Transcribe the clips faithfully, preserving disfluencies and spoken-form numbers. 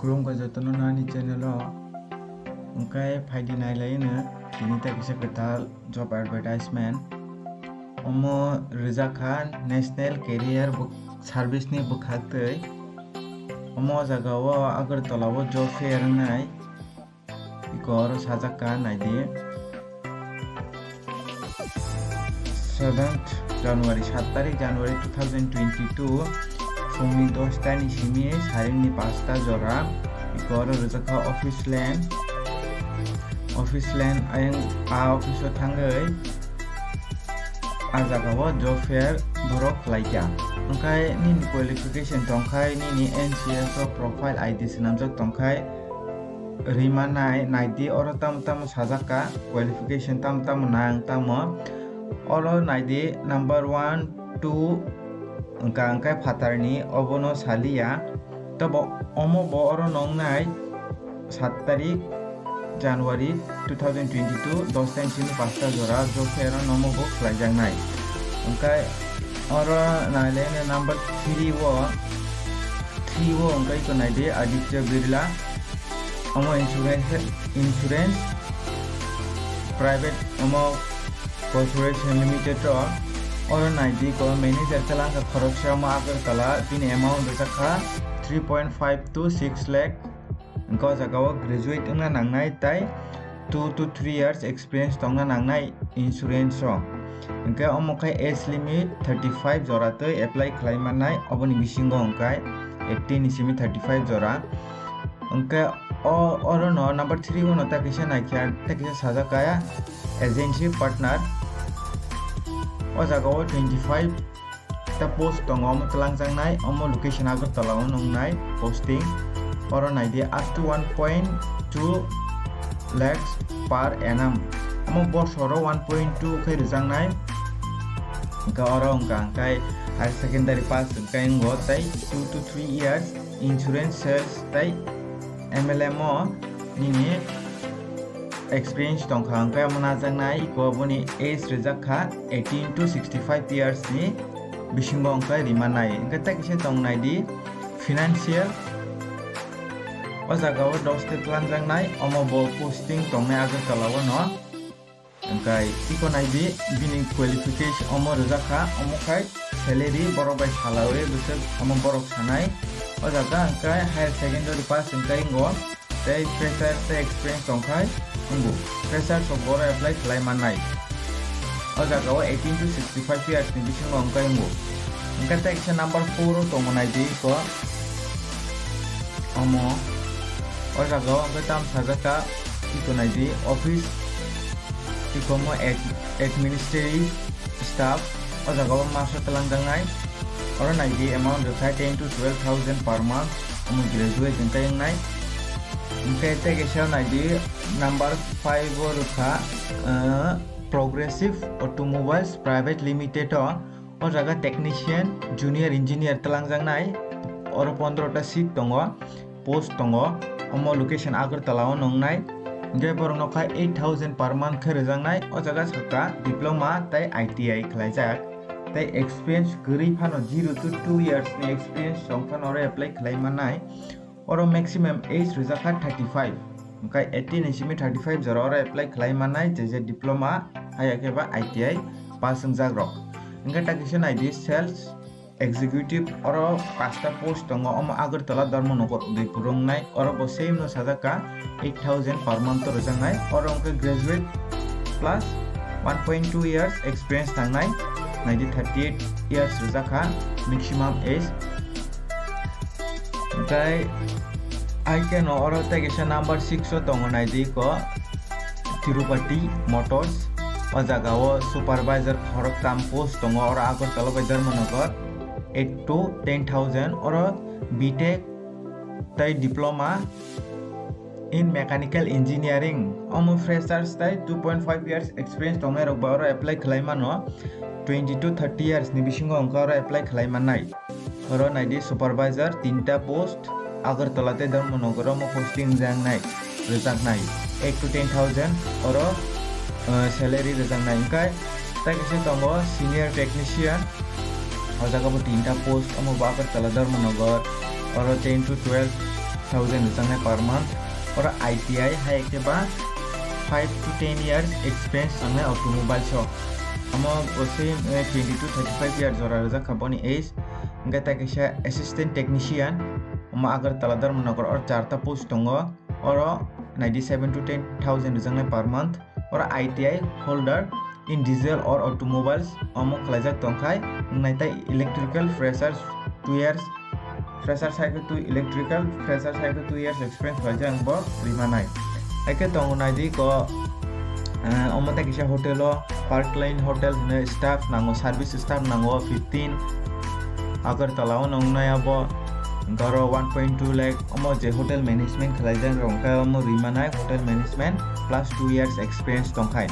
Khulumkha jotono nani channel o. Hwnkhe phaidi nailaino tini ta kisa kwtal job advertisement. Omo rijak kha National Career Bw-, Service ni bwkhaktwi. Omo o jaga o Agartala o job fair wngnai. Iko oro sajak kha, naidi. Seventh January, sat tarik January two thousand twenty-two, phungni dosta ni simi saringni pasta jora. Iko oro rijak kha office land. Office land ayang a office o thangwi a jaga o job fair borok khlaikha. Hwnkhe nini qualification tongkhai, nini N C S o profile I D swnamjak tongkhai, rima nai, naidi oro tamo tamo sajak kha, qualification tamo tamo nang tamo. Oro naidi number one, two wngkha, hwnkhe phatarni obono saliya. Tobo omo bo oro nongnai sat tarik January two thousand twenty-two, dosta ni simi pasta jora job fair o nomo bo khlaijaknai. Hwnkhe oro nailaino number three o, three o hwnkhe iko naidi Aditya Birla. Omo insurance, insurance private omo corporation limited o. Oro naidi ko manager kwlangkha khoroksa omo Agartala, bini amount rijak kha three point five to six lakh. Hwnkhe o jaga o graduate wngna nangnai tei two to three years experience tongna nangnai insurance o. Hwnkhe omo khe age limit thirty-five jora twi apply khlai mannai, oboni bisingo hwnkhe eighteen ni simi thirty-five jora. Hwnkhe o, oro no number three o no ta kisa naikha, ta kisa sajak kaya agency partner. O jaga o twenty-five ta post tongo, omo twlangjaknai, omo location Agartala o nongnai posting. Oro naidi up to one point two lakhs per annum. Omo bosoro one point two khe rwjaknai. Hwnkhe oro wngkha hwnkhe higher secondary pass hwnkhe wngo tei two to three years insurance sales tei M L M o nini experience tongkha, hwnkhe omo najaknai iko boni age rijak kha eighteen to sixty-five years ni bisingo hwnkhe rima nai. Hwnkhe tei kisa tong naidi financial, o jaga o dosta twlangjaknai, omo bo posting tongnai Agartala o no. Hwnkhe iko naidi bini qualification omo rijak kha, omo khai salary borok bai salawi bwswk omo borok sanai. O jaga hwnkhe higher secondary pass hwnkhe wngo. Tei fresher tei experience tongkhai wngo. Fresher sok boro apply khlai mannai. O jaga o eighteen to sixty-five years ni bisingo wngkhai wngo. Hwnkhe tei kisa number four o tongo naidi iko. Omo o jaga o hwnkhe tam sajak kha iko naidi office iko mo ad-, administrative staff o jaga o masa twlangjaknai. Oro naidi amount rwkha ten to twelve thousand per month, omo graduate hwnkhe wngnai. Hwnkhe tei kaisa naidi number five o rwkha, uh, Progressive Automobiles Private Limited o, o jaga technician, junior engineer twlangjaknai. Oro pondro ta seat tongo. Post tongo, omo location Agartala o nongnai. Hwnkhe borok nokha eight thousand per month khe rwjaknai, o jaga sakha diploma tei I T I khlaijak. Tei experience kwrwi phano zero to two years ni experience tong phano oro apply khlai mannai. Oro maximum age rwjakha thirty-five. Hwnkhe eighteen ni simi thirty-five jora oro apply khlai mannai, je je diploma, haya khe ba I T I pass wngjak rok. Hwnkhe ta kisa naidi sales executive, oro pasta post tongo, omo Agartala Dharmanagar Udaipur wngnai, oro bo same no sajak kha eight thousand per month o rwjaknai, oro wngkha graduate plus one point two years experience tangnai, naidi thirty eight years rwjak kha maximum age. Tei I K no oro tei kaisa number six o tongo, naidi ko Tirupati Motors. O jaga o supervisor khoroktham post tongo, oro Agartala bai Dharmanagar, eight to ten thousand, oro B Tech tei diploma in mechanical engineering. Omo freshers tei two point five years experience tongnai rok bai oro apply khlai mano, twenty to thirty years ni bisingo wngkha oro apply khlai mannai. Oro naidi supervisor tinta post, Agartala tei Dharmanagar omo posting rwjaknai, rwjaknai, eight to ten thousand oro, uh, salary rwjaknai. Hwnkhe tei kisa tongo senior technician, o jaga bo tinta post, omo bo Agartala Dharmanagar, oro ten to twelve thousand rwjaknai per month. Oro I T I hai khe ba five to ten years experience nangnai automobiles o. Omo bosoi, eh, twenty to thirty five year jora rwjak kha boni age. Hwnkhe tai kaisa assistant technician, omo Agartala Dharmanagar, oro charta post tongo. Oro naidi seven to ten thousand rwjaknai per month. Oro I T I holder in diesel or automobiles omo khlaijak tongkhai, wngnai tai electrical freshers two years, freshers hai khe twi electrical freshers hai khe two years experience khlaijak bo rwmanai. Hai khe tongo naidi ko, eh, omo tai kisa hotel o, Parkline Hotel hwnwi staff nango, service staff nango fifteen. Agartala o nongnai abo hwnkhe oro one point two lakh, omo je hotel management khlaijak rok hwnkhe omo rwmanai hotel management plus two years experience tongkhai.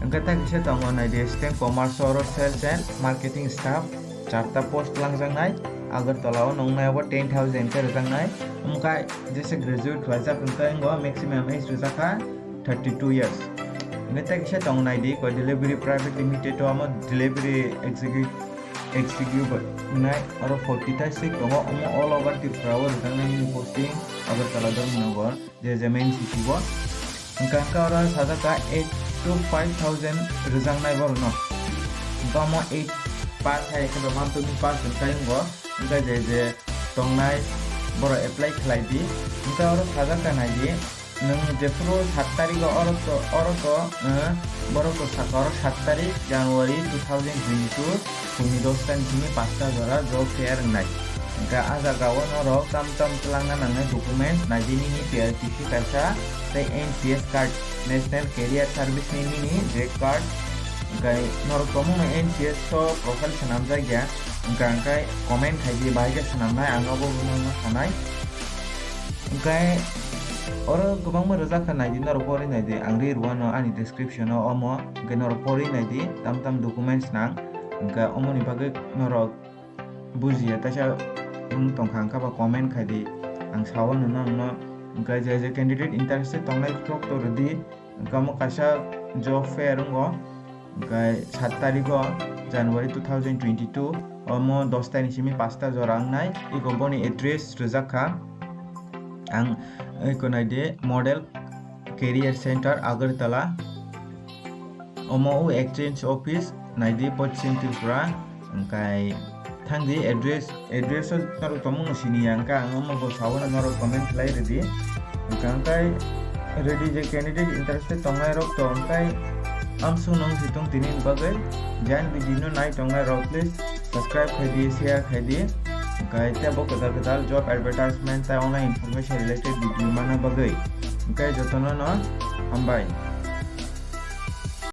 Hwnkhe tai kisa tongo naidi assistant commerce oro sales and marketing staff, charta post langjaknai. Agartala o nongnai abo ten thousand khe rwjaknai. Wngkha jesa graduate khlaijak hwnkhe wngo maximum age rwjakha thirty two years. Hwnkhe tai kisa tongo naidi ko delivery private limited o omo delivery executive executive nai oro forty ta seat tongo, omo all over Tripura o rwjaknai nini posting Agartala Dharmanagar, je je main city o. Hwnkha hwnkha oro sajak kha eight to five thousand rwjaknai borokno. Hwnkha omo eight pass hai khe bo one twenty pass hwnkha wngo, hwnkha je je tongnai borok apply khlai di. Hwnkha oro sajak kha nai di. Nwng jephuru sat tarikh o oro to, oro to, eh, borok to saka oro sat tarikh January two thousand twenty-two, phungni dos ta ni simi pasta jora job fair wngnai. Hwnkhe ah jaga o norok tam tam twlangna nangnai documents, naidi nini T R T C kaisa tei N P S card, National Career Service ni nini je card, hwnkhe norok tongmung no N P S o profile swnamjak ya, hwnkhe ang khe comment khai di, bahai khe swnamnai, ang abo bono sanai. Hwnkhe oro kwbangma rwjak kha, naidi norok porwi naidi, ang ri rwano ani description o omo, hwnkhe norok porwi naidi tam tam documents nang, hwnkhe omoni bagwi norok bujiya taisa wng tongkha, hwnkhe ba comment khai di, ang sao nwnano nokno, hwnkhe je je candidate interested tongnai rok to rwdi. Hwnkhe omo kaisa job fair wngo, hwnkhe sat tarikh o January two thousand twenty-two, omo dos ta ni simi pasta jora wngnai. Iko boni address rwjak kha, ang iko naidi Model Career Center Agartala, omo o exchange office naidi Poschim Tripura, hwnkhe thangdi address, address o norok tongmung no sini ya, hwnkhe ang omo bo sao no norok comment khlai rwdi. Hwnkhe hwnkhe rwdi je candidate interested tongnai rok to, hwnkhe amsung nung si tong tini ni bagwi. Jan video no nai tongnai rok please subscribe khai di, share khai di. Hwnkhe tei bo kwtal kwtal job advertisement tei online information related video mana bagwi. Hwnkhe jotono no hambai.